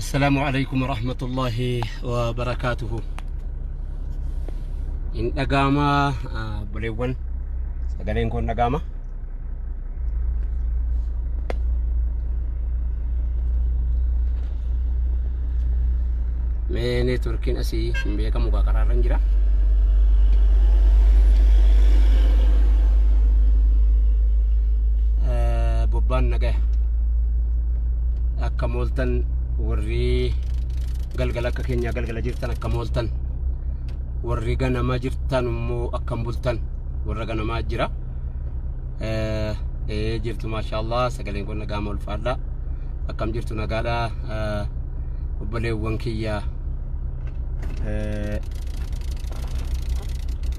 Assalaamu alaikum warahmatullaahi wabarakaatuhu. Hin dhaga'ama obboleewwan sagaleen koo hin dhaga'ama. Mee neetworkiin asii hin beekamu gaa karaarra hin jira. Bobbaan nagaya. Akka mooltan warri galgala akka keenyaa galgala jirtan akka mooltan warri ganama jirtan immoo akkam bultan warra ganamaa jira. Ee jirtu maashaallah sagaleen kun nagaama ulfaadha. Akkam jirtu nagaadha obboleewwan kiyya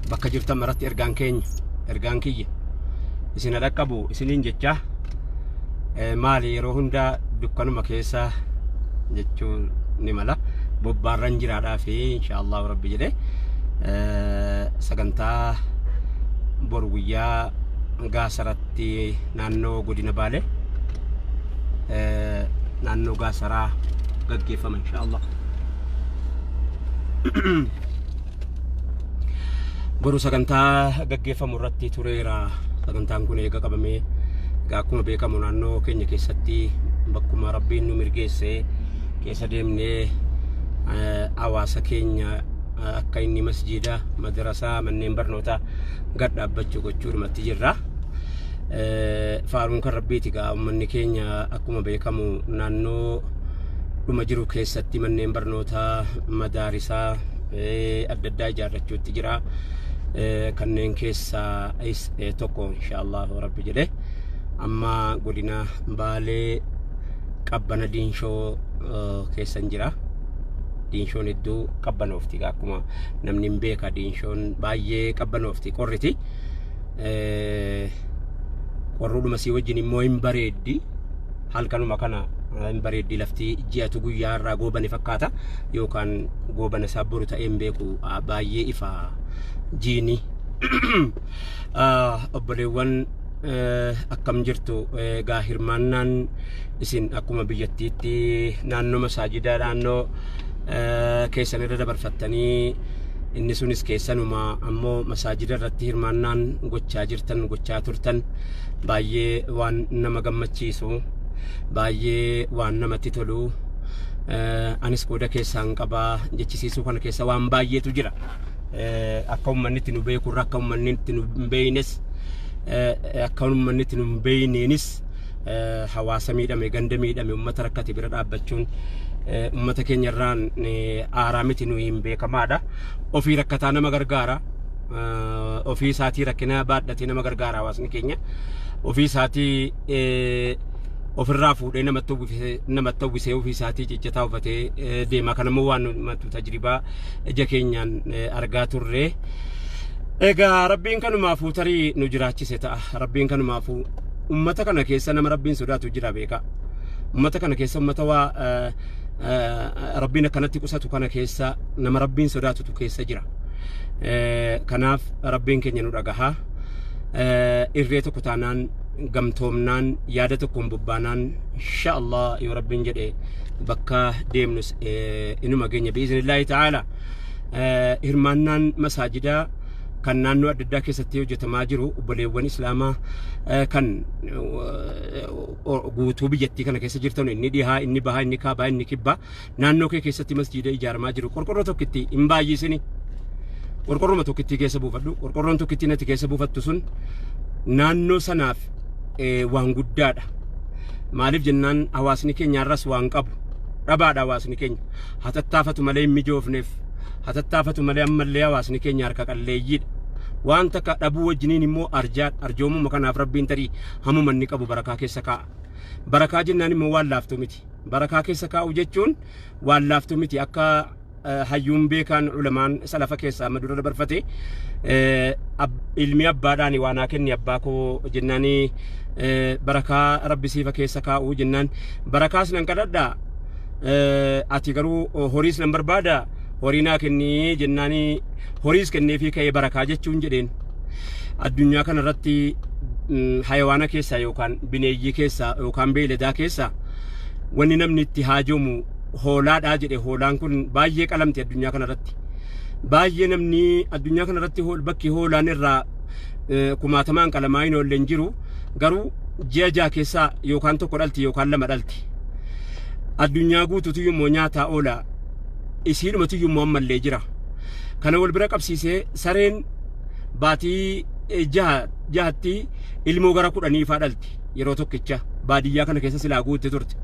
bakka jirtan maratti ergaan keenya ergaan kiyya isin dhaqqabu isiniin jecha maali yeroo hunda dukkanuma keessa jechuun ni mala bobbaarran jiraadhaa fi inshaallah rabbi jedhe sagantaa boru guyyaa gaasaratti naannoo godina baale naannoo gaasaraa gaggeeffama inshaallah. Boru sagantaa gaggeeffamu irratti tureera. Sagantaan kun eega qabamee egaa akkuma beekamu naannoo keenya keessatti bakkuma rabbiin nu mirgeesse keessa deemnee hawaasa keenya akka inni masjiida, madrasaa, manneen barnootaa gad dhaabbachuu gochuudhumatti jirra. Faaruun kan rabbiiti egaa uummanni keenya akkuma beekamu naannoo dhuma jiru keessatti manneen barnootaa, madaarisaa adda addaa ijaarrachuutti jira. Kanneen keessaa tokko inshaallah rabbi jedhe amma godina Baalee qabbana diinshoo keessan jira. Diinshoon hedduu qabbanoofti akkuma namni hin beeka diinshoon baay'ee qabbanoofti qorriti. Qorruudhuma sii wajjin immoo hin bareeddi. Halkanuma kana hin bareeddi lafti ji'atu guyyaa irraa goobane fakkaata yookaan goobana isaa boru ta'ee hin beeku baay'ee ifa jiini. Obboleewwan akkam jirtu egaa hirmaannaan isin akkuma biyyattiitti naannoo masaajidaa naannoo keessan irra dabarfattanii inni sunis keessanuma ammoo masaajida irratti hirmaannaan gochaa jirtan gochaa turtan baay'ee waan nama gammachiisu baay'ee waan namatti tolu anis qooda keessaan qaba jechisiisuu kana keessa waan baay'eetu jira akka uummanni itti nu beekurra akka uummanni itti nu hin beeynes akka uummanni itti nu hin beeyneenis hawaasa miidhame ganda miidhame uummata rakkate bira dhaabbachuun uummata keenya irraan aaraa miti nu hin beekamaadha ofii rakkataa nama gargaara ofii isaatii rakkina baadhatee nama gargaara hawaasni keenya ofii isaatii ofirraa fuudhee namatti uwwisee namatti uwwisee ofii isaatii ciccitaa uffatee deema kan ammoo waan numatu tajribaa ija keenyaan argaa turre. Egaa rabbiin kanumaafuu tarii nu jiraachise ta'a. Rabbiin kanumaafuu ummata kana keessa nama rabbiin sodaatu jira beekaa. Ummata kana keessa ummata waa rabbiin akkanatti qusatu kana keessa nama rabbiin sodaatutu keessa jira. Kanaaf rabbiin keenya nu dhagaha. Irree tokko taanaan gamtoomnaan yaada tokkoon bobbaanaan insha Allah yoo rabbiin jedhe bakka deemnus inuma geenya bi'iznillaahi ta'aala. Hirmaannaan masaajidaa kan naannoo adda addaa keessatti hojjetamaa jiru obboleewwan islaamaa kan guutuu biyyattii kana keessa jirtan inni dhihaa inni bahaa inni kaabaa inni kibbaa naannoo kee keessatti masjiida ijaaramaa jiru qorqorroo tokkitti hin baay'isini. Qorqorroma tokkittii keessa buufadhu. Qorqorroon tokkittiin ati keessa buufattu sun naannoo sanaaf waan guddaadha. Maaliif jennaan hawaasni keenya har'as waan qabu dhabaadha hawaasni keenya. Hatattaafatu malee hin mijoofneef. Hatattaafatu malee ammallee hawaasni keenya harka qalleeyyiidha. Waan takka dhabuu wajjiniin immoo arjaadha. Arjoomuma kanaaf rabbiin tarii hamuma inni qabu barakaa keessa kaa'a. Barakaa jennaan immoo waan laaftuu miti. Barakaa keessa kaa'uu jechuun waan laaftuu miti akka hayyuun beekaan ulamaan salafa keessaa amma dura dabarfate ilmi abbaadhaan waa naa kenni abbaa koo jennaani barakaa rabbi siifa keessa kaa'uu jennaan barakaas nan kadhadha ati garuu horiis nan barbaada horii naa kenni jennaani horiis kenneefii ka'ee barakaa jechuun jedheen addunyaa kanarratti hayawaana keessaa yookaan bineeyyii keessaa yookaan beeyladaa keessaa wanni namni itti haajomu Hoolaadhaa jedhe. Hoolaan kun baay'ee qalamte addunyaa kanarratti. Baay'ee namni addunyaa kanarratti bakki hoolaan irraa kumaatamaan qalamaa hin oolle hin jiru. Garuu ji'a 6 keessaa yookaan tokko dhalti yookaan lama dhalti. Addunyaa guutuutu immoo nyaataa oola. Isiidhumatu immoo ammallee jira. Kana wal bira qabsiisee sareen baatii 6tti ilmoo gara 10 faa dhalti yeroo tokkicha baadiyyaa kana keessa silaa guutte turte.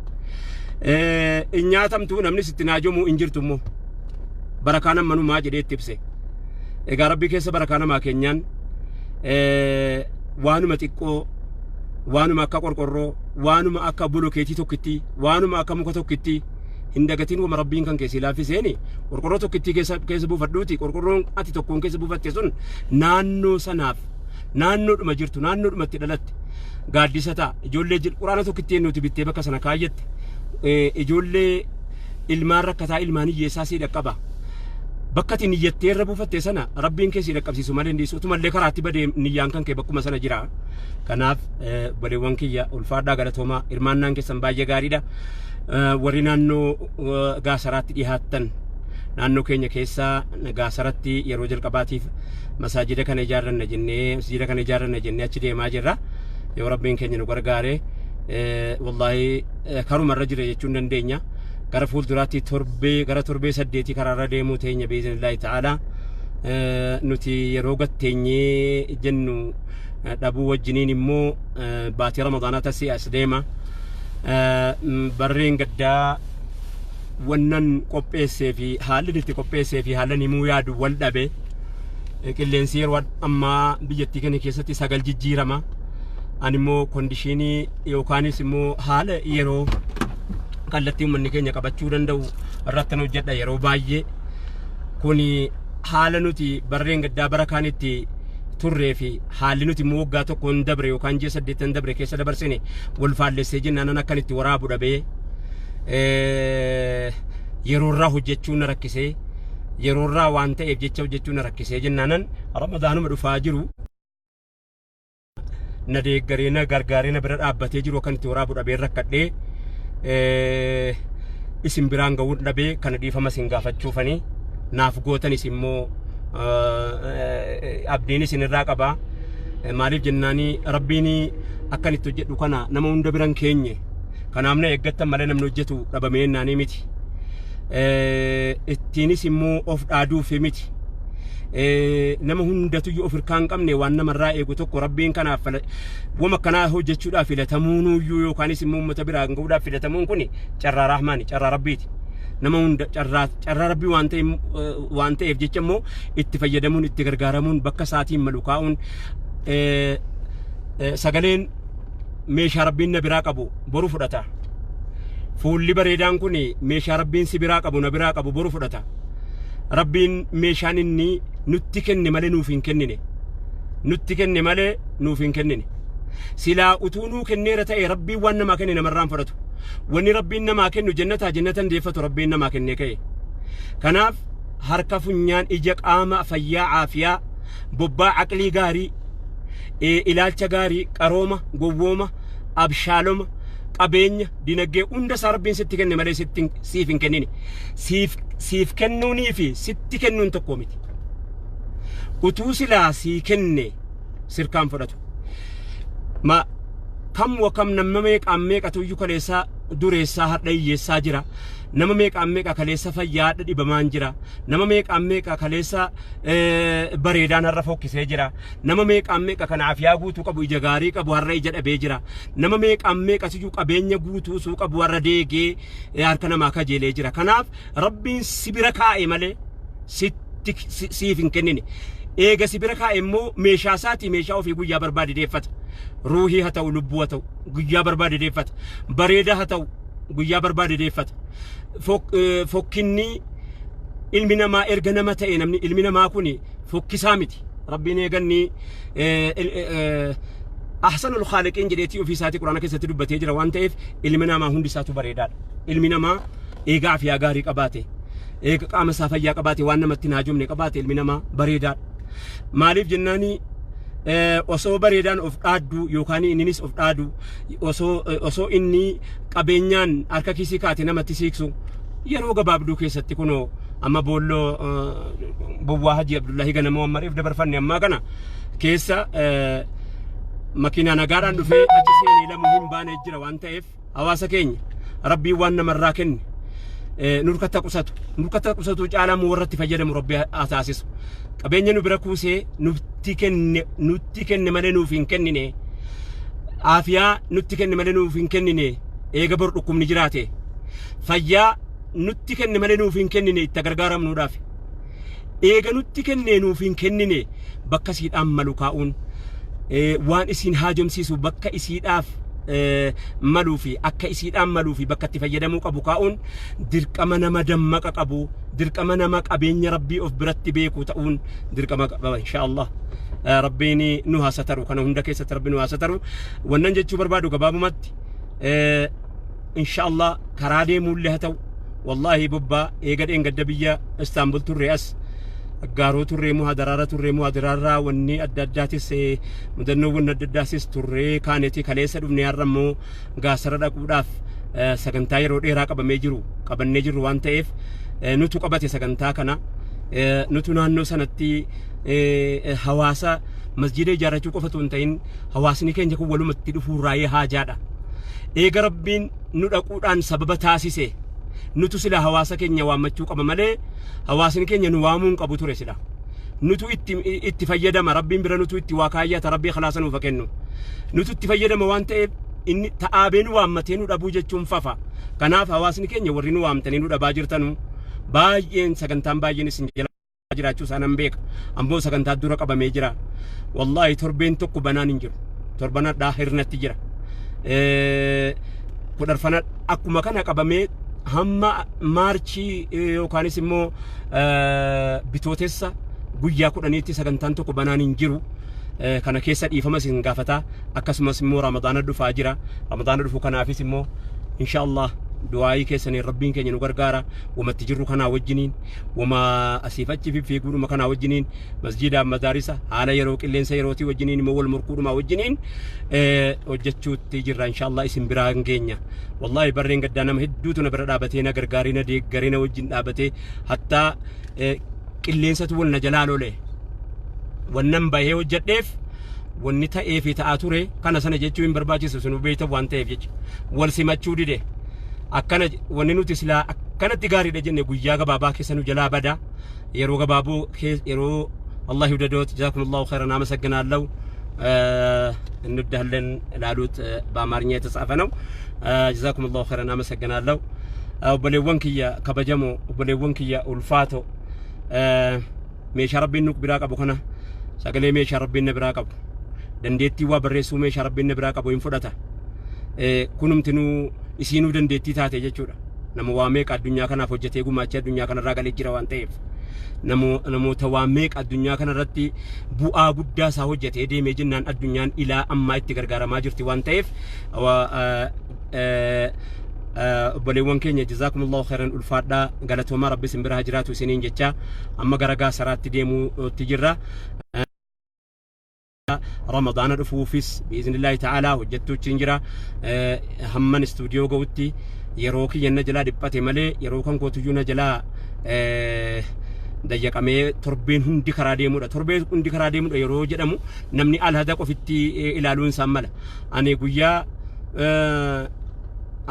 In nyaatamtu, namni sitti naajomu hin jirtu immoo. Barakaan ammanumaa jedhee itti ibse. Egaa Rabbi keessa barakaa namaa keenyaan waanuma xiqqoo, waanuma akka qorqorroo, waanuma akka bolokeetii tokkittii, waanuma akka muka tokkittii hin dagatin. Wama Rabbiin kan keessi laaffiseeni qorqorroo tokkittii keessa buufadhuuti. Qorqorroon ati tokkoon keessa buufatte sun naannoo sanaaf, naannoodhuma jirtu, naannoodhuma itti dhalatte gaaddisa ta'a. Ijoollee quraana tokkittii nuti bittee bakka sana kaayyatte ijoollee ilmaan rakkataa, ilmaan hiyyeessaa sii dhaqqaba. Bakka ati niyyattee irra buufatte sana Rabbiin kee sii dhaqqabsiisu malee hin dhiisu. Utumallee karaatti badee niyyaan kan kee bakkuma sana jira. Kanaaf obboleewwan kiyya, ulfaadhaa, galatoomaa. Hirmaannaan keessan baay'ee gaariidha. Warri naannoo Gaasaraatti dhihaattan, naannoo keenya keessaa Gaasaratti yeroo jalqabaatiif masaajida kana ijaarranna jennee achi deemaa jirra. Yoo Rabbiin keenya nu gargaare, wallaahi karuma irra jira jechuun dandeenya. Gara fuulduraatti torbee gara torbee 8 karaarra deemuu teenya biiznillaahi ta'aalaa. Nuti yeroo gatteenyee jennu dhabuu wajjiniin immoo baatii Ramadaanaa tasii as deema. Barreen gaddaa wannan qopheessee fi haalli itti qopheessee fi haallan himuu yaadu wal dhabe. Qilleensi yeroo ammaa biyyattii keenya keessatti sagal jijjiirama. Ani immoo condition yookaanis immoo haala yeroo kallattii uummanni keenya qabachuu danda'u irratti hojjedha yeroo baay'ee. Kuni haala nuti barreen gaddaa bara kaanitti turree fi haalli nuti immoo waggaa tokkoon dabre yookaan ji'a 8 dabre keessa dabarsine wal faallessee jennaan akkan itti waraabu dhabee, yeroorraa hojjechuu na rakkisee, yeroorraa waan ta'eef jecha hojjechuu na rakkisee jennaanan Ramadaanuma dhufaa jiru na deeggaree, na gargaaree, na bira dhaabbatee jiru akkan itti waraabu dhabee rakkadhee isin biraan ga'uun dhabee. Kana dhiifama isin gaafachuufanii naaf gootanis immoo abdiin isin irraa qaba. Maaliif jennaanii, Rabbiin akkan itti hojjedhu kana nama hunda biran keenye. Kanaaf na eeggattan malee namni hojjetu dhabamee naanii miti. Ittiinis immoo of dhaaduuf miti. Nama hundatuyyuu of hirkaa hin qabne waan namarraa eegu tokko Rabbiin kanaaf wama akkanaa hojjechuudhaaf filatamuunuyyuu yookaanis immoo uummata biraan gahuudhaaf filatamuun kun carraa Rahmaani, carraa Rabbiiti. Nama hunda carraa Rabbii waan ta'eef jecha immoo itti fayyadamuun, itti gargaaramuun, bakka isaatiin malu kaa'uun, sagaleen meeshaa Rabbiin na biraa qabu boru fudhata. Fuulli bareedaan kun meeshaa Rabbiin si biraa qabu, na biraa qabu boru fudhata. Rabbiin meeshaan inni nutti kenne malee nuuf hin kennine. Nutti kenne malee nuuf hin kennine. Silaa utuu nuu kenneera ta'e, Rabbiin waan namaa kenne namarraan fudhatu. Wanni Rabbiin namaa kennu jannataa jannatan deeffatu Rabbiin namaa kennee ka'e. Kanaaf harka, funyaan, ija, qaama fayyaa, aafiyaa, bobbaa, aqlii gaarii, ilaalcha gaarii, qarooma, gowwooma, abshaaloma, qabeenya, dinagdee hunda isaa Rabbiin sitti kenne malee sitti siif hin kennine. Siif kennuunii fi sitti kennuun tokko miti. Utuu silaa sii kenne sirkaan fudhatu. Ma kam wa kam nama meeqaan meeqatu iyyuu kaleessaa dureessaa har'a hiyyeessaa jira. Nama meeqaan meeqa kaleessa fayyaa har'a dhibamaan jira. Nama meeqaan meeqa kaleessa bareedaan har'a fokkisee jira. Nama meeqaan meeqa kan aafiyaa guutuu qabu, ija gaarii qabu har'a ija dhabee jira. Nama meeqaan meeqatu iyyuu qabeenya guutuu suu qabu har'a deegee harka namaa kajeelee jira. Kanaaf Rabbiin si bira kaa'e malee sitti siif hin kennine. Eega si bira kaa'e immoo meeshaa isaatii meeshaa ofii guyyaa barbaade deeffata. Ruuhii haa ta'u, lubbuu haa ta'u, guyyaa barbaade deeffata. Bareedaa haa ta'u, guyyaa barbaade deeffata. Fokkinni ilmi namaa erga nama ta'e, namni ilmi namaa kun fokkisaa miti. Rabbiin eeganni ahsanul khaaliqiin jedheetii ofii isaatii Quraana keessatti dubbatee jira waan ta'eef, ilmi namaa hundi isaatu bareedaadha. Ilmi namaa eega afiyaa gaarii qabaate, eega qaama isaa fayyaa qabaate, waan namatti hin haajomne qabaate, ilmi namaa bareedaadha. Maaliif jennaani, osoo bareedaan of dhaaddu yookaan inninis of dhaadu, osoo inni qabeenyaan harka kiisii kaate namatti siiqsu Yeroo gabaabduu keessatti kunoo amma boolloo bowwaa Hajii Abdullahii ganamoo amma reef dabarfanne ammaa kana keessa makiinaa nagaadhaan dhufee achi seenee lamuu hin baane jira waan ta'eef, hawaasa keenya Rabbiin waan namarraa kenne nurkatti qusatu, nurkatti qusatu caalaa immoo warra itti fayyadamu Rabbi haa taasisu. Qabeenya nu bira kuusee nutti kenne, nutti kenne malee nuuf hin kennine. Aafiyaa nutti kenne malee nuuf hin kennine. Eega bor dhukkubni jiraate, fayyaa nutti kenne malee nuuf hin kennine itti gargaaramnuudhaaf. Eega nutti kennee nuuf hin kennine, bakka isiidhaan malu kaa'uun, waan isiin haajomsiisu bakka isiidhaaf maluu fi akka isiidhaan maluu fi bakka itti fayyadamuu qabu kaa'uun dirqama nama dammaqa qabu, dirqama nama qabeenya Rabbii of biratti beeku ta'uun dirqama qaba, insha Allah. Rabbiin nu haa sataru, kana hunda keessatti Rabbi nu haa sataru. Wannan jechuu barbaadu gabaabumatti, insha Allah karaa deemuullee haa ta'u, wallaahi bobbaa eega dheengadda biyya Istaanbul turre, as gaaroo turree moo hadaraara turree moo hadaraarraa wanni adda addaatis, mudannoowwan adda addaatis turree kaaneeti kaleessa dhufne. Har'a immoo gaasara dhaquudhaaf sagantaa yeroo dheeraa qabamee jiru qabannee jirru waan ta'eef, nutu qabate sagantaa kana. Nutu naannoo sanatti hawaasa masjiida ijaarrachuu qofa otoo hin ta'in, hawaasni keenya kun walumatti dhufuu raayee haajaadha. Eega Rabbiin nu dhaquudhaan sababa taasise, nutu sila hawaasa keenya waammachuu qaba malee hawaasni keenya nu waamuu hin qabu ture sila. Nutu itti fayyadama, Rabbiin bira nutu itti waa kaayyata, Rabbii khalaasa nuuf haa kennu. Nutu itti fayyadama waan ta'eef, inni ta'aabee nu waammatee nu dhabuu jechuun fafa. Kanaaf hawaasni keenya warri nu waamtanii nu dhabaa jirtanu baay'een, sagantaan baay'een isin jala jiraachuu isaa nan beeka. Ammoo sagantaa dura qabamee jira. Wallaahi torbeen tokko banaan hin jiru. Torban hadhaa hirnatti jira. Kudharfana akkuma kana qabamee hamma Maarchii yookaanis immoo Bitootessa guyyaa 10tti sagantaan tokko banaan hin jiru. Kana keessa dhiifama isin gaafata. Akkasumas immoo Ramadaana dhufaa jira. Ramadaana dhufu kanaafis immoo insha Allah du'aayii keessaniin Rabbiin keenya nu gargaara. Wamatti jirru kanaa wajjiniin, wama asiif achi fiffiiguudhuma kanaa wajjiniin, masjiidaaf madaarisa haala yeroo qilleensa yerootii wajjiniin immoo wal morkuudhuma wajjiniin hojjechuutti jirra. Insha Allah isin biraa hin geenya. Wallaahi barreen gaddaa nama hedduutu na bira dhaabatee, na gargaaree, na deeggaree, na wajjin dhaabatee, hattaa qilleensatu wal na jalaa lole. Wannan bahee hojjedheef wanni ta'ee fi ta'aa ture kana sana jechuu hin barbaachisu, sinuu beektan waan ta'eef jecha. Wal simachuu dide. Akkana wanni nuti silaa akkanatti gaariidha jenne guyyaa gabaabaa keessa nu jalaa bada. Yeroo gabaaboo yeroo አላህ ይውደዶት። ጀዛኩም ላሁ ኸይረን፣ አመሰግናለሁ። እንወዳለን ላሉት በአማርኛ የተጻፈ ነው። ጀዛኩም ላሁ ኸይረን፣ አመሰግናለሁ። Obboleewwan kiyya kabajamoo, obboleewwan kiyya ulfaatoo, meeshaa Rabbiin nu biraa qabu kana, sagalee meeshaa Rabbiin na biraa qabu, dandeettii waa barreessuu meeshaa Rabbiin na biraa qabu hin fudhata. Kunumtinuu isiinuu dandeettii taate jechuudha. Nama waa meeqa addunyaa kanaaf hojjetee gumaachee addunyaa kanarraa galee jira waan ta'eef, namoota waa meeqa addunyaa kanarratti bu'aa guddaa isaa hojjetee deemee jennaan addunyaan ilaa ammaa itti gargaaramaa jirti waan ta'eef, obboleewwan keenya, jazaakumullahu khairan, ulfaadhaa, galatoomaa, Rabbi isin bira haa jiraatu isiniin jecha amma gara gaasaraatti deemuutti jirra. Ramadaana dhufuufis biiznillaahi ta'aalaa hojjettuuchi hin jira. Hamman istuudiyoo ga'utti yeroo kiyya na jalaa dhiphate malee, yeroo kan kootuyyuu na jalaa dayyaqamee torbeen hundi karaa deemudha. Torbeen hundi karaa deemudha yeroo jedhamu namni alhada qofitti ilaaluun isaan mala. Ani guyyaa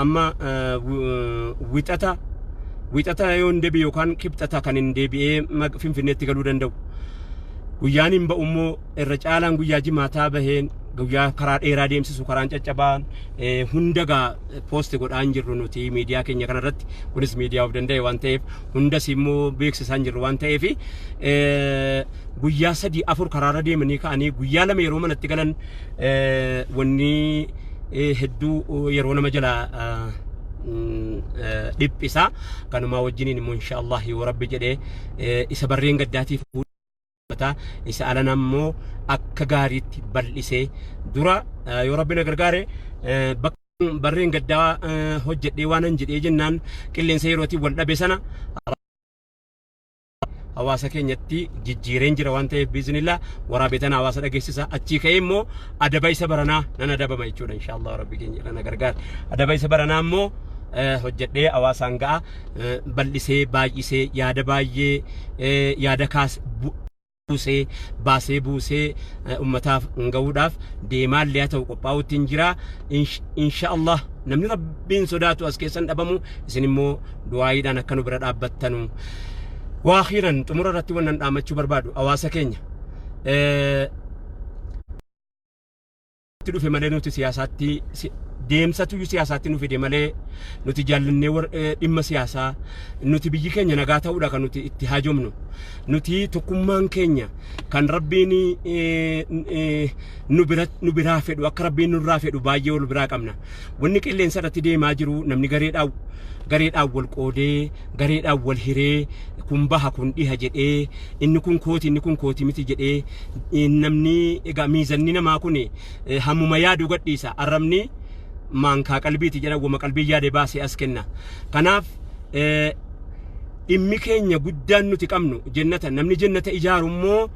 amma wixata yoo hin deebi'e yookaan Kibxata kan hin deebi'ee Finfinneetti galuu danda'u. Guyyaan hin ba'u immoo irra caalaan guyyaa Jimaataa baheen guyyaa karaa dheeraa deemsisu, karaan caccabaan hunda gaa post godhaa hin jirru nuti miidiyaa keenya kanarratti. Kunis miidiyaa of danda'e waan ta'eef, hundas immoo beeksisaa hin jirru waan ta'eef, guyyaa sadii afur karaarra deemanii ka'anii guyyaa 2 yeroo manatti galan wanni hedduu yeroo nama jalaa dhiphisa. Kanumaa wajjiniin immoo insha Allah yoo Rabbi jedhee isa barreen gaddaatiif isa alana immoo akka gaariitti bal'isee dura yoo Rabbi na gargaare, bakka barreen gaddaa hojjedhee waanan jedhee jennaan qilleensa yerootiin wal dhabe sana hawaasa keenyatti jijjiireen jira waan ta'eef, biiznillah waraabee tana hawaasa dhageessisa. Achii ka'ee immoo adaba isa baranaa nan adabama jechuudha, insha Allah Rabbi keenya na gargaara. Adaba isa baranaa immoo Hojjedhee hawaasaan ga'a. Bal'isee baay'isee yaada baay'ee yaada kaas buusee baasee buusee ummataaf gahuudhaaf deemaallee haa ta'u qophaa'uutti hin jira. Insha Allah namni Rabbiin sodaatu as keessan dhabamu, isin immoo du'aayiidhaan akka nu bira dhaabbattanu. Waakhiiran xumura irratti wannan dhaammachuu barbaadu hawaasa keenya. Itti dhufe malee nuti siyaasaatti deemsatu iyyuu siyaasaatti nu fide malee nuti jaallannee dhimma siyaasaa nuti biyyi keenya nagaa ta'uudha kan nuti itti haajomnu. Nuti tokkummaan keenya kan Rabbiin nu bira nu biraa fedhu, akka Rabbiin nurraa fedhu baay'ee wal biraa qabna. Wanni qilleensa irratti deemaa jiru namni gareedhaan gareedhaan wal qoodee, gareedhaan wal hiree, kun baha kun dhiha jedhee, inni kun kooti inni kun kooti miti jedhee, namni egaa miizanni namaa kun hammuma yaadu gadhiisa. Arrabni maankaa qalbiiti jedha, wama qalbii yaade baasee as kenna. Kanaaf dhimmi keenya guddaan nuti qabnu jennata. Namni jennata ijaaru immoo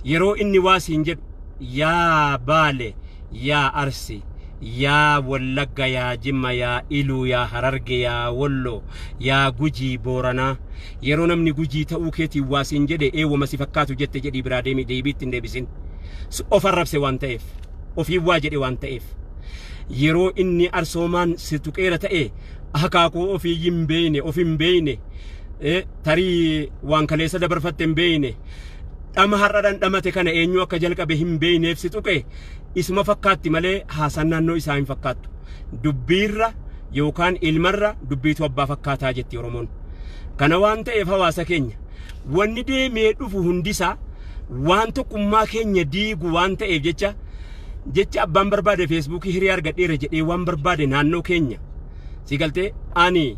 yeroo inni waasiin jedhu, yaa Baale, yaa Arsi, yaa Wallagga, yaa Jimma, yaa Iluu, yaa Hararge, yaa Wollo, yaa Gujii, Booranaa, yeroo namni Gujii ta'uu keetiin waasiin jedhe, eewwama si fakkaatu jette jedhii biraa deemi. Deebii ittiin deebisin. Of arrabse waan ta'eef, ofiin waa jedhe waan ta'eef. Yeroo inni arsoomaan si tuqeera ta'e, akaakuu ofii hin beeyne, of hin beeyne, tarii waan kaleessa dabarfatte hin beeyne, dhama har'a dhandhamate kana eenyu akka jalqabe hin beeyneef si tuqe. Isuma fakkaatti malee haasaan naannoo isaa hin fakkaattu. Dubbiirra yookaan ilmarra dubbiitu abbaa fakkaataa jetti Oromoon. Kana waan ta'eef hawaasa keenya, wanni deemee dhufu hundisaa waan tokkummaa keenya diigu waan ta'eef jecha, jecha abbaan barbaade Feesbuukii hiree argadheera jedhee waan barbaade naannoo keenya si galtee, ani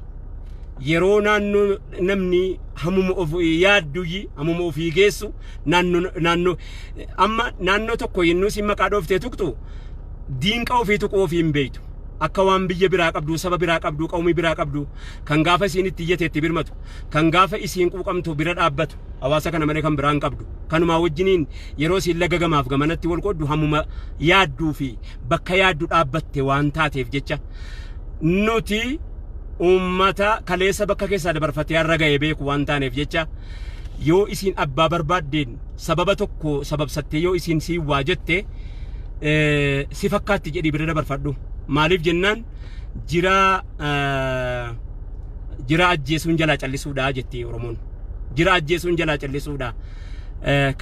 yeroo naannoo namni hamuma of yaadduyyi hamuma ofii geessu, naannoo naannoo amma naannoo tokko yennuu si maqaa dhooftee tuqxu, diinqa ofii tuquu ofii hin beektu. Akka waan biyya biraa qabdu, saba biraa qabdu, qawmii biraa qabdu, kan gaafa isiin itti iyyate itti birmatu, kan gaafa isiin quuqamtu bira dhaabbatu, hawaasa kana malee kan biraa hin qabdu. Kanumaa wajjiniin yeroo isiin laga gamaaf gamanatti wal qooddu, hammuma yaadduu fi bakka yaaddu dhaabbatte waan taateef jecha, nuti uummata kaleessa bakka keessaa dabarfatee har'a ga'e beeku waan taaneef jecha, yoo isiin abbaa barbaaddeen sababa tokko sababsattee yoo isiin siin waa jette, si fakkaatti jedhii bira dabarfadhu. Maaliif jennaan, jira jira ajjeesuun jalaa callisuudha jetti Oromoon. Jira ajjeesuun jalaa callisuudha.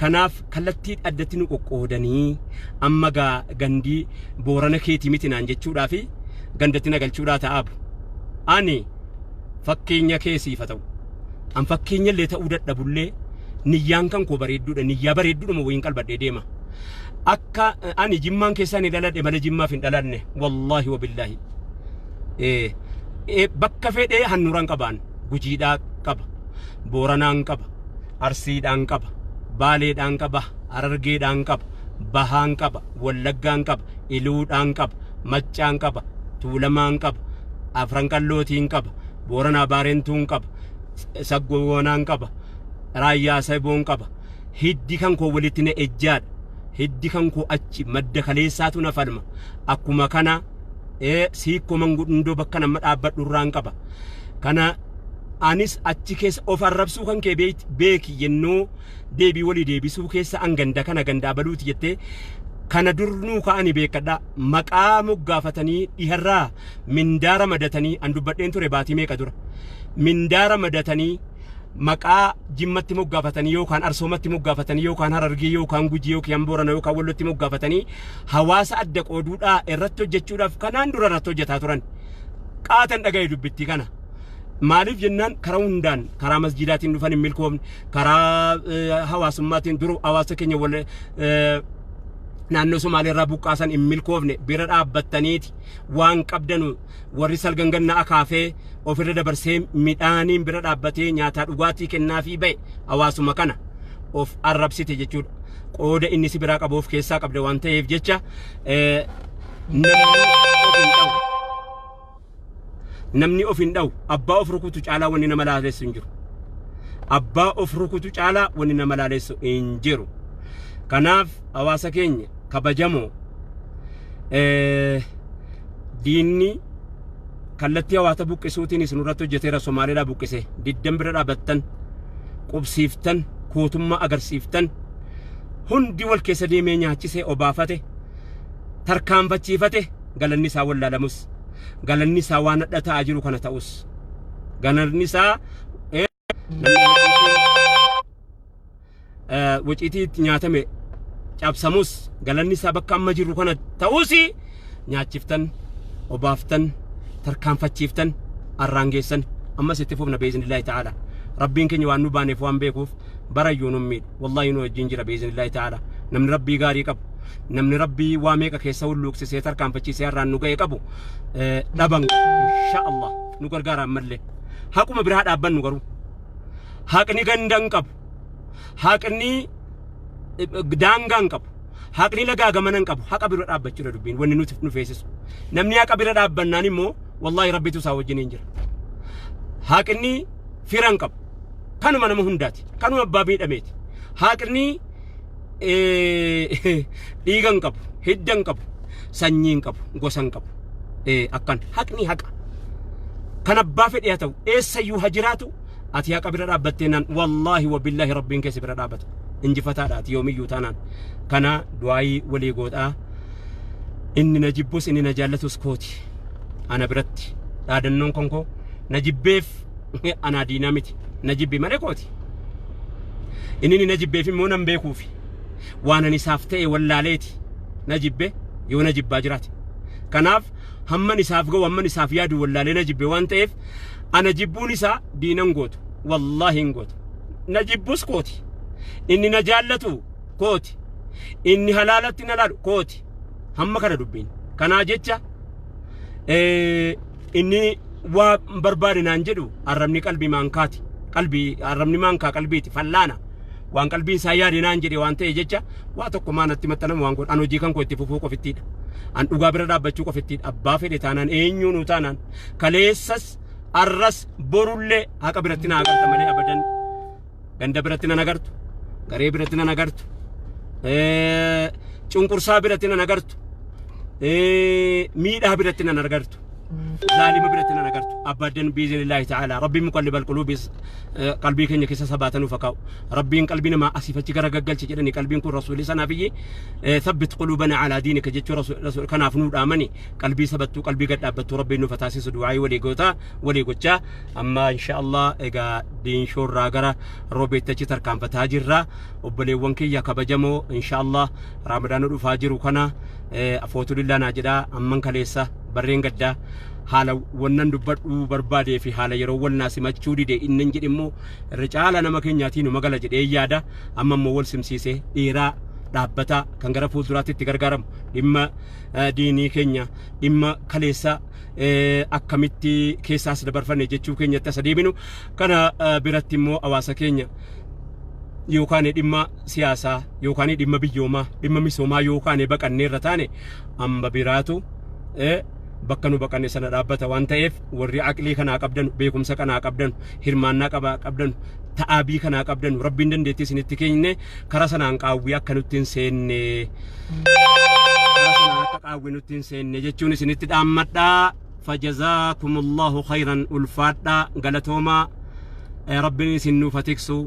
Kanaaf kallattii addatti nu qoqqoodanii amma gaa gandii Boorana keetii miti naan jechuudhaa fi gandatti na galchuudhaa ta'aabu. Ani fakkeenya kee siif haa ta'u. An fakkeenya illee ta'uu dadhabullee niyyaan kan koo bareedduudha. Niyyaa bareedduudhuma wayiin qalbadhee deema. Akka ani Jimmaan keessaa ni dhaladhe malee Jimmaaf hin dhalanne. Wallaahi wabillaahi. Bakka fedhee handhuuraan qabaan Gujiidhaa qaba. Booranaan qaba. Arsiidhaan qaba. Baaleedhaan qaba. Harargeedhaan qaba. Bahaan qaba. Wallaggaan qaba. Iluudhaan qaba. Maccaan qaba. Tuulamaan qaba. Afran Qallootiin qaba. Booranaa Baareentuun qaba. Saggoonaan qaba. Raayyaa Saboon qaba. Hiddi kan koo walitti na ejjaadha. Hiddi kan koo achi madda kaleessaatu na falma. Akkuma kana siikkoo mangudundoo bakka nama dhaabbadhu irraan qaba. Kana anis achi keessa of arrabsuu kan kee beeki. Yennoo deebii walii deebisuu keessa an ganda kana ganda abaluuti jettee kana durnuu ka'anii beekadha. Maqaa moggaafatanii dhiharraa mindaara madatanii, an dubbadheen ture baatii meeqa dura. Mindaara madatanii maqaa Jimmatti moggaafatanii yookaan Arsoomatti moggaafatanii yookaan Harargee yookaan Gujii yookaan Boorana yookaan Wallotti moggaafatanii hawaasa adda qooduudhaa irratti hojjechuudhaaf kanaan dura irratti hojjetaa turan. Qaatan dhaga'e dubbittii kana. Maaliif jennaan, karaa hundaan karaa masjiidaatiin dhufan hin milkoofne, karaa hawaasummaatiin dur hawaasa keenya wal naannoo Somaaleerraa buqqaasan hin milkoofne. Bira dhaabbattaniiti waan qabdanu warri salgan ganna akaafee ofirra dabarsee midhaaniin bira dhaabbatee nyaataa dhugaatii kennaafii ba'e hawaasuma kana of arrabsite jechuudha. Qooda inni si biraa qabu of keessaa qabda waan ta'eef jecha, namni of hin dhawu. Namni of hin dhawu. Abbaa of rukutu caalaa wanni nama laalessu hin jiru. Abbaa of rukutu caalaa wanni nama laalessu hin jiru. Kanaaf hawaasa keenya kabajamoo, diinni Kallattii hawaasa buqqisuutiin isin irratti hojjeteera. Somaaleedhaa buqqise diddan bira dhaabattan, qubsiiftan, kootummaa agarsiiftan, hundi wal keessa deemee nyaachisee, obaafate, tarkaanfachiifate. Galanni isaa wallaalamus, galanni isaa waan hadha ta'aa jiru kana ta'us, galanni isaa waciitii itti nyaatame cabsamus, galanni isaa bakka amma jirru kana ta'us, nyaachiftan, obaaftan, tarkaanfachiiftan, arraangeessan. Ammas itti fufna bi'iznillaahi ta'ala. Rabbiin keenya waan nu baaneef waan beekuuf barayyuu nun miidhu. Wallaahi nu wajjin jira bi'iznillaahi ta'ala. Namni Rabbii gaarii qabu, namni Rabbii waa meeqa keessa hulluuqsisee tarkaanfachiisee har'aan nu ga'e qabu dhaban, insha Allah nu gargaara. Ammallee haquma biraa dhaabbannu, garuu haqni ganda hin qabu, haqni daangaa hin qabu, haqni lagaa gamana hin qabu. Haqa bira dhaabbachuudha dubbiin wanni nuti nu feesisu. Namni haqa bira dhaabbannaan immoo wallaahi Rabbitu isaa wajjin hin jira. Haqni fira hin qabu, kanuma nama hundaati, kanuma abbaa miidhameeti. Haqni dhiiga hin qabu, hidda hin qabu, sanyii hin qabu, gosa hin qabu. Akkan haqni haqa kan abbaa fedhe haa ta'u, eessayyuu haa jiraatu, ati haqa bira dhaabbattee naan wallaahi wabillaahi Rabbiin keessa bira dhaabbata, injifataadha ati yoomiyyuu taanaan. Kana du'aayii walii goodhaa. Inni na jibbus, inni na jaallatus kooti. Ana biratti dhaadannoon konkoo na jibbeef anaa diinaa miti, na jibbi malee kooti. Inni na jibbeef immoo nan beekuufi waan ani isaaf ta'e wallaaleeti na jibbe yoo na jibbaa jiraate. Kanaaf hamman isaaf ga'u, hamman isaaf yaadu wallaalee na jibbe waan ta'eef, ana jibbuun isaa diinan gootu, wallaahi hin gootu. Na jibbus kooti, inni na jaallatu kooti, inni halaalatti na laalu kooti. Hamma kana dubbiin. Kanaa jecha inni waa barbaade naan jedhu arrabni qalbii maankaati, qalbii arrabni maankaa qalbiiti fallaana. Waan qalbiin isaa yaade naan jedhe waan ta'e jecha waa tokko maa natti maxxanamu waan godhu? An hojii kan koo itti fufuu qofittiidha, an dhugaa bira dhaabbachuu qofittiidha. Abbaa fedhe taanaan, eenyuun taanaan, kaleessas, arras, borullee haqa biratti na agarta malee abadan ganda biratti nan agartu, garee biratti nan agartu, cunqursaa biratti nan agartu, miidhaa biratti nan agartu, zaalima biratti nan agartu abadan biiznillaahi ta'ala. Rabbiin muqallibal quluubi qalbii keenya keessa sabaatanuuf haa kaa'u. Rabbiin qalbii namaa asiif achi gara gaggalche jedhani. Qalbiin kun rasuulli sanaaf iyyi thabbit quluubana alaa diinika jechuu rasuul kanaaf nuu dhaamani. Qalbii sabattuu, qalbii gad dhaabbattuu Rabbiin nuuf haa taasisu. Du'aayii walii gootaa walii gochaa. Amma insha Allah egaa Diinshoorraa gara Roobeetti achi tarkaanfataa jirra. Obboleewwan kiyya kabajamoo, insha Allah Raamadaana dhufaa jiru kana afootulillaa naa jedhaa. Amman kaleessa barreen gaddaa haala wannan dubbadhuu barbaadee fi haala yeroo wal naa simachuu dide innan jedhe immoo irra caala nama keenyaatiin nu magala jedhee yaada. Amma immoo wal simsiisee dheeraa dhaabbataa kan gara fuulduraatti itti gargaaramu, dhimma diinii keenya, dhimma kaleessa akkamitti keessaas dabarfanne jechuu keenyatti asa deebinu. Kana biratti immoo hawaasa keenya yookaan dhimma siyaasaa yookaan dhimma biyyoomaa, dhimma misoomaa yookaan baqannee irra taane amba biraatu bakka nu baqanne sana dhaabbata waan ta'eef, warri aqlii kanaa qabdan, beekumsa kanaa qabdan, hirmaannaa qabaa qabdan, ta'aabii kanaa qabdan, Rabbiin dandeettii isinitti kenne, kara sanaan qaawwii akka nutti hin seenne, kara sanaan akka qaawwii nutti hin seenne jechuun isinitti dhaammadhaa. Fajazaakumullahu khayran, ulfaadhaa, galatoomaa. Rabbiin isin nuuf haa tiksu.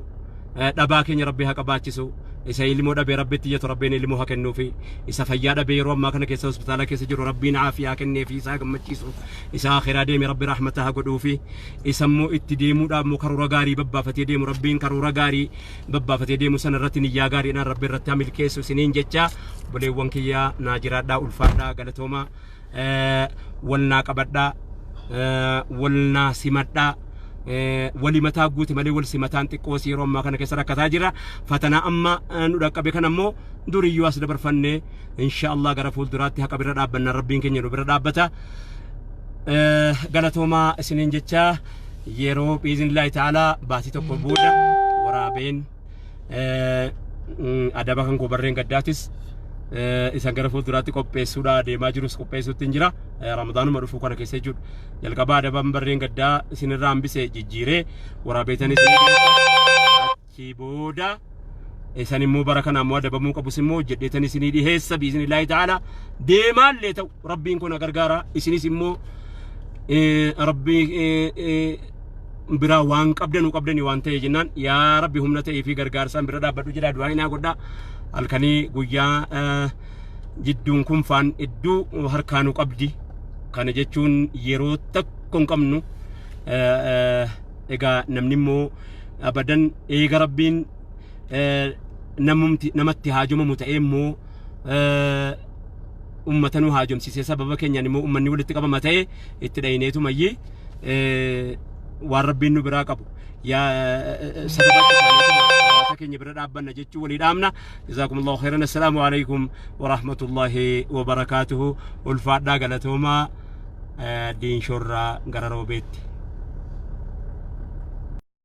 Dhabaa keenya Rabbi haa qabaachisu. Isa ilmoo dhabee Rabbitti iyyatu Rabbiin ilmoo haa kennuufi. Isa fayyaa dhabee yeroo ammaa kana keessa hospitaala keessa jiru Rabbiin aafiyaa kenneefi isaa gammachiisu. Isa akhiraa deeme Rabbi rahmata haa godhuufi. Isa immoo itti deemuudhaaf immoo karoora gaarii babbaafatee deemu Rabbiin karoora gaarii babbaafatee deemu sana irratti niyyaa gaariidhaan Rabbi irratti haa milkeessu isiniin jecha. Obboleewwan kiyyaa, naa jiraadhaa, ulfaadhaa, galatoomaa. Wal naa qabadhaa, wal naa simadhaa. Wali mataa guute malee wal simataan xiqqoos yeroo ammaa kana keessa rakkataa jira. Fatanaa amma nu dhaqqabe kana immoo duriyyuu as dabarfannee insha Allah gara fuulduraatti haqa bira dhaabbannaan Rabbiin keenya nu bira dhaabbata. Galatoomaa isiniin jecha. Yeroo biiznillaahi ta'aalaa baatii tokko booda waraabeen adaba kan koo barreen gaddaatis isan gara fuulduraatti qopheessuudha deemaa jirus qopheessuutti hin jira. Ramadaanuma dhufuu kana keessa jechuudha. Jalqaba adaban barreen gaddaa isinirraa hambise jijjiiree waraabeetanis achii booda isan immoo bara kana immoo adabamuu qabus immoo hojjedheetan isinii dhiheessa biiznillaahi ta'ala. Deemaallee ta'u Rabbiin kun gargaara. Isinis immoo Rabbi biraa waan qabdanu qabdani waan ta'e jennaan, yaa Rabbi humna ta'ee fi gargaarsaan bira dhaabbadhu jedhaa du'aa hinaa godhaa. Halkanii guyyaa jidduun kun faan hedduu harkaanuu qabdi. Kana jechuun yeroo tokko hin qabnu. Egaa namni immoo abadan eega Rabbiin namumti namatti haajomamu ta'ee immoo ummata nu haajomsiisee, sababa keenyaan immoo ummanni walitti qabama ta'e, itti dhayineetu mayyii waan Rabbiin nu biraa qabu yaa sababa hawaasa keenya bira dhaabbanna jechuu walii dhaamna. Jazaakumullahu khairan. Assalaamu alaikum warahmatullahi wabarakaatuhu. Ulfaadhaa, galatoomaa. Diinshorraa gara Roobeetti.